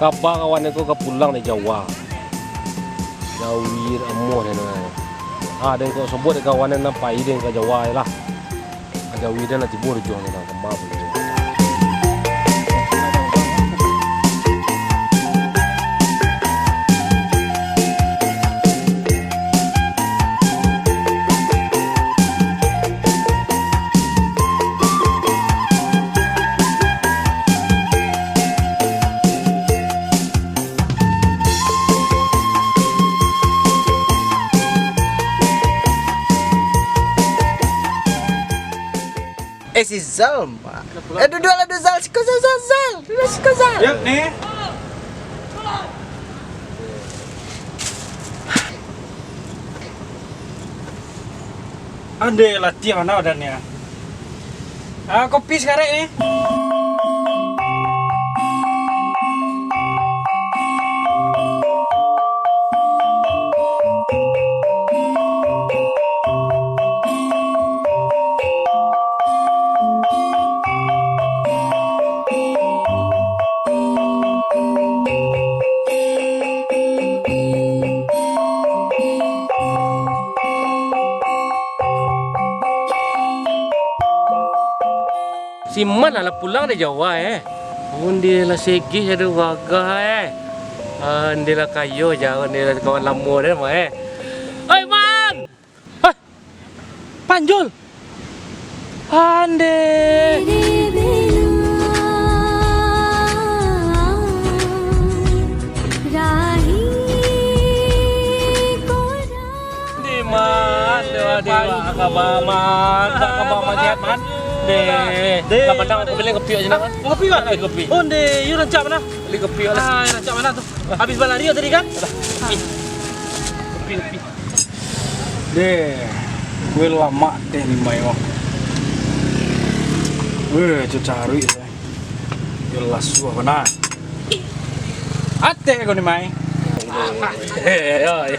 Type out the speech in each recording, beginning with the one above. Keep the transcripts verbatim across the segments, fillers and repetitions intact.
Kaba kawan ko ka pulang dari Jawa. Jawi amuah den. Ah, den kok sobuik dek kawan nan pai den ka Jawa lah. Jawi den lah tibo di Jawa, kama pulo. Eh, si Zal, Mak. Eh, duduaklah, duduak, Zal. Siko, Zal, Zal, Zal. Duduak siko, Zal. Yo, ni. Ande latiah mano badan ni, ah? Ah, kopi sakarek ni. Si Man lah pulang dari Jawa, eh. Onde lah segeh ado gagah, eh. Onde lah kayo, jauah onde lah kawan lamo den mah, eh. Oi, Man! Hah? Panjul? Ande. Di Man, di Man, di Man, kaba Man, kaba Man, sehat Man. Deh, deh, lah padang aku beli kopi aja Man. Kopi, Bang? Eh, kopi. Oh, deh, yu rancak mana? Beli kopi lah. Ah, rancak mana tu? Habis balari tadi kan? Kopi, kopi. Deh, kue lamak teh ni mai wah. Weh, cacaruik teh. Yo lasuah bana. Atek ko ni mai. Yo, yo.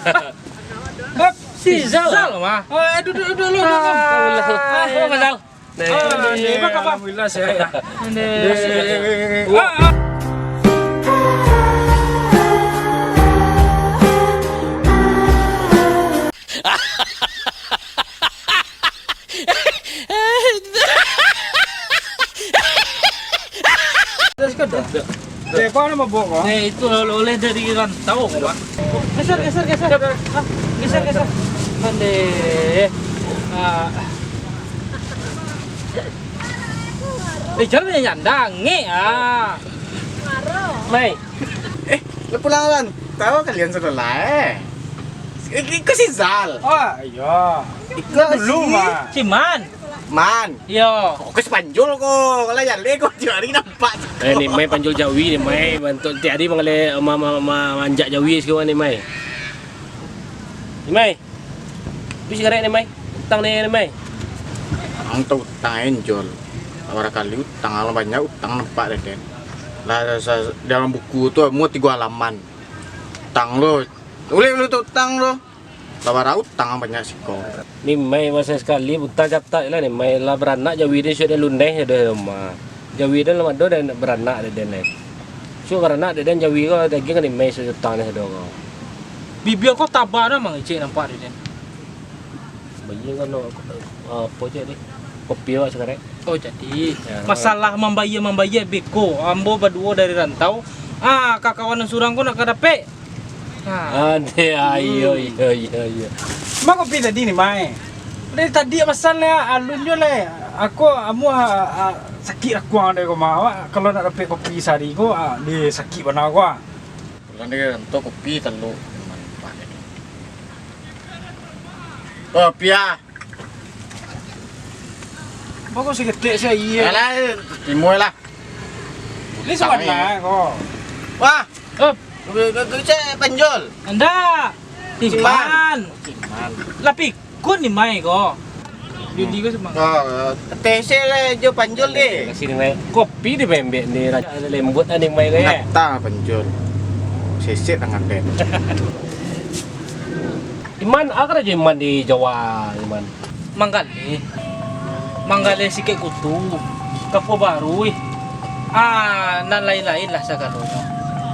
Hop, si Zal. Zal mah. Oh, eh, duduk, duduk, duduk. Ah, ah, Zal. Deh. Ah, deh, apa khabar? Alhamdulillah sehat. Deh. Deh. Ah, ah. Dari kau nak mabok kau? Eh, itu oleh-oleh dari rantau, Pak. Geser, geser, geser. Hah? Geser, geser. Ande. Ah. Eh, jangan nyandang, ngek, ah. Mai. Eh, lah pulang rantau kalian sudah lah, eh. Iko si Zal. Oh, iyo. Iko dulu, si Man. Man. Iyo. Kok si Panjul ko, kalau jaleh ko tiap hari nampak. Eh, ni Mai Panjul Jawi ni, Mai. Bantuak tiap hari manggaleh, ma-, ma-, ma-, manjak Jawi sikit ni, Mai. Ni, Mai. Bisi karek ni, Mai. Utang ni, ni, Mai. Ang tu utang, Jol. Bara kali utang, alah banyak utang nampak dek den. Lah, sa-, dalam buku tu, muat tigo halaman. Utang lo. Ulih lu tu utang lo. Lah bara utang banyak siko. Ni Mai masa sakali, buta gatak lah ni Mai. Lah baranak Jawi den, sudah luneh dah rumah. Jawi den lah ado den baranak dek den ni. Sudah baranak dek den Jawi ko, dagiang ni Mai sudah utang ni ado ko. Bibia ko taba dah mangecek nampak dek den. Bayia kan, apo je ni? Kopi awak sakarek. Oh, jadi. Ya. Masalah mambayia-mambayia beko, ambo baduo dari rantau. Ah, kakawanan surang ko nak ka dapek. Ha. Ande, ayo, iyo, iyo, iyo. Ma kopi tadi ni, Mai? Dari tadi masan le, alun jo le. Aku amuah, ah, sakik rakuang dek ko, Ma. Awak kalau nak dapek kopi sahari ko, ah, deh sakik bana ko, ah. Pulang dek tu kopi taluk. Kopi, ah. Bagus saketek saja. Alah, timuai lah. Ni sabananyo ko. Wah. Hup. Cek Panjul. Ndak. Siman. Siman. Lah pikun ni Mai ko. Jadi ko siman. Oh, teh se lah jo Panjul deh. Kasih ni Mai. Kopi di bembek ni, lembut lah ni Mai ko, ya. Nata Panjul. Sesek tangan deh. Iman, a karajo Iman di Jawa, Iman? Manggaleh. Manggaleh sikek kutu, kapo baruih. Ah, nan lain-lain lah sagalonyo.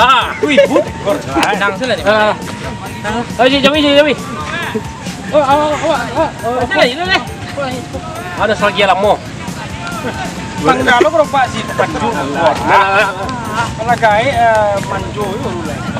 Ah, wih, but. Nang sini ni. Ah. Ayo, cik, jami, cik, jami. Oh, awak, awak, awak. Oh, sini, sini, sini. Ada selagi lamo. Tangga lo kalau pak si panju. Kalau gaek, eh, manjo tu lah.